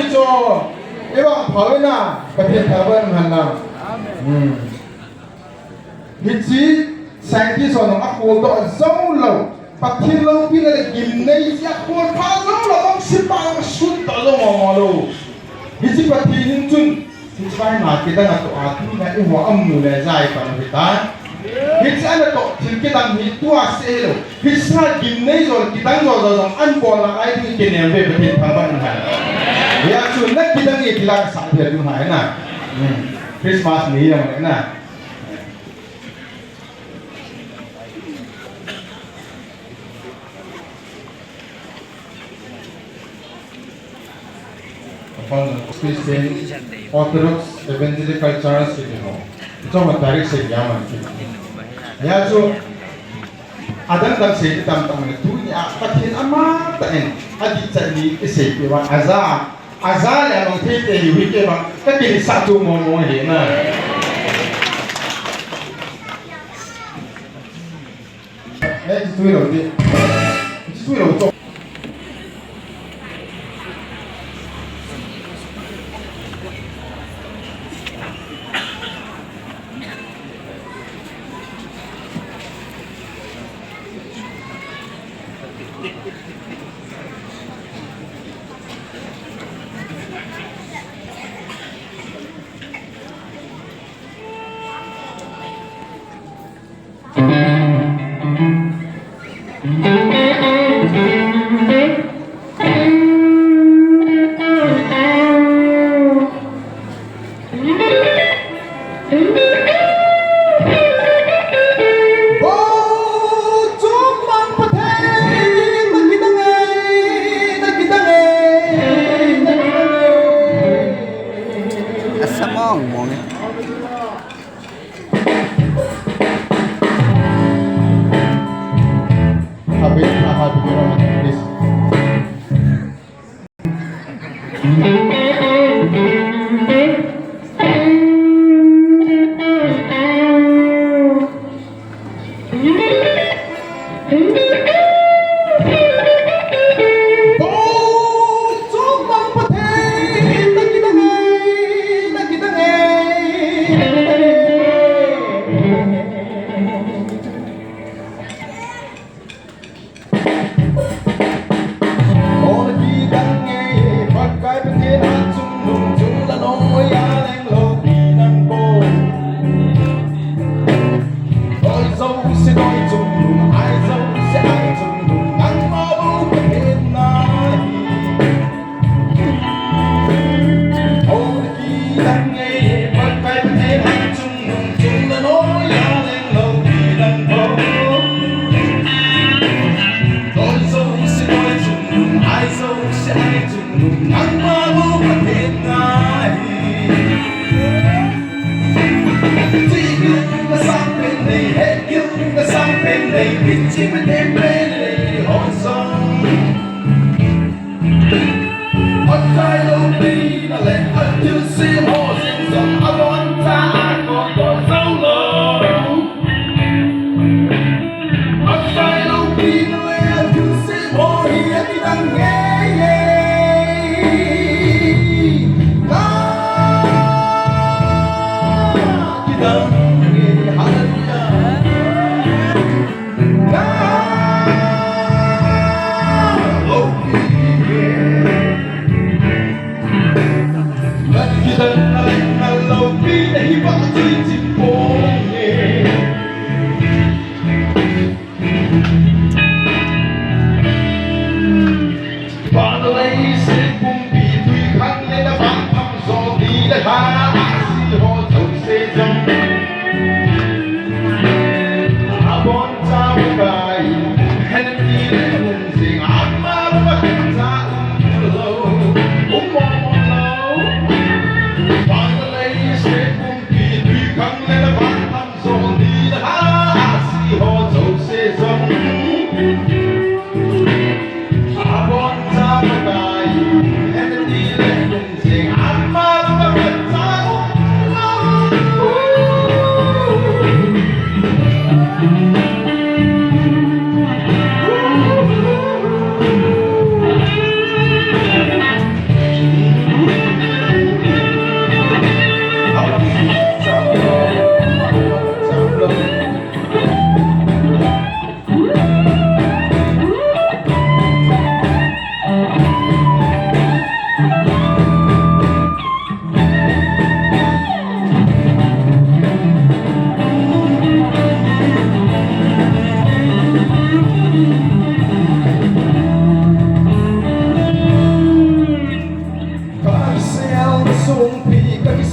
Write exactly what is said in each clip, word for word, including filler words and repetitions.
Cho, i vang phau ina, Pathen thangvah in um hen lang. Hmm. Hiche scientist ho nung a kholdoh jou lou. Pathen loupina le gimnei jeh a kholpha jou lou, bang sipa jong sun ta lou mo mo lou. Hiche Pathen in chun, hiche vai ma kidang a toh a tuna i ho amu le jai pan u hitan. Hiche ana toh thil kidang hi tua se lou. Hiche gimnei jol kidang jol jol jong an bol na ai ding kinem ve Pathen thangvah in um hen. Hia chu na kidang e kila sa thei ding hai na. Hmm. Christmas ni jong le na. Apang Christian Orthodox Evangelical Church kiti ho. Choma tarik sei dia man kiti. Hia chu adang dang sei tam tam le tunia Pathen amatah in adih chet ni i sei pi wan aja. Aja le along thei te hiu hi kei bang, ka kilisah chu mo mo hi na. Eh, tui lo ti. Tui lo to. Asa mong mong eh. Habis, habis, please.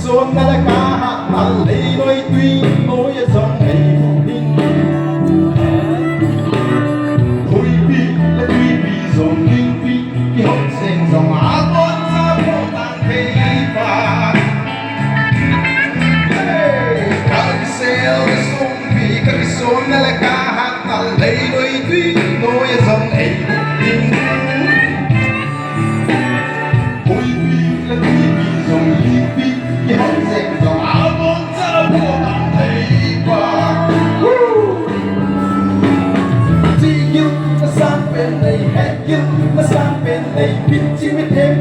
Sonna le kahatna leinoi tuinoi a jong eihuh ding. Huipi le tuipi jong lingpi kihot jeng jong aboncha photan thei pa. Hey! Kakisel le songpi, kakisonna le kahatna leinoi tuinoi a jong eihuh ding. Huipi le tuipi jong lingpi kihot jeng jong aboncha photan thei pa. Woo! Chigil masang pen nei, hetgil masang pen nei, pichi mithem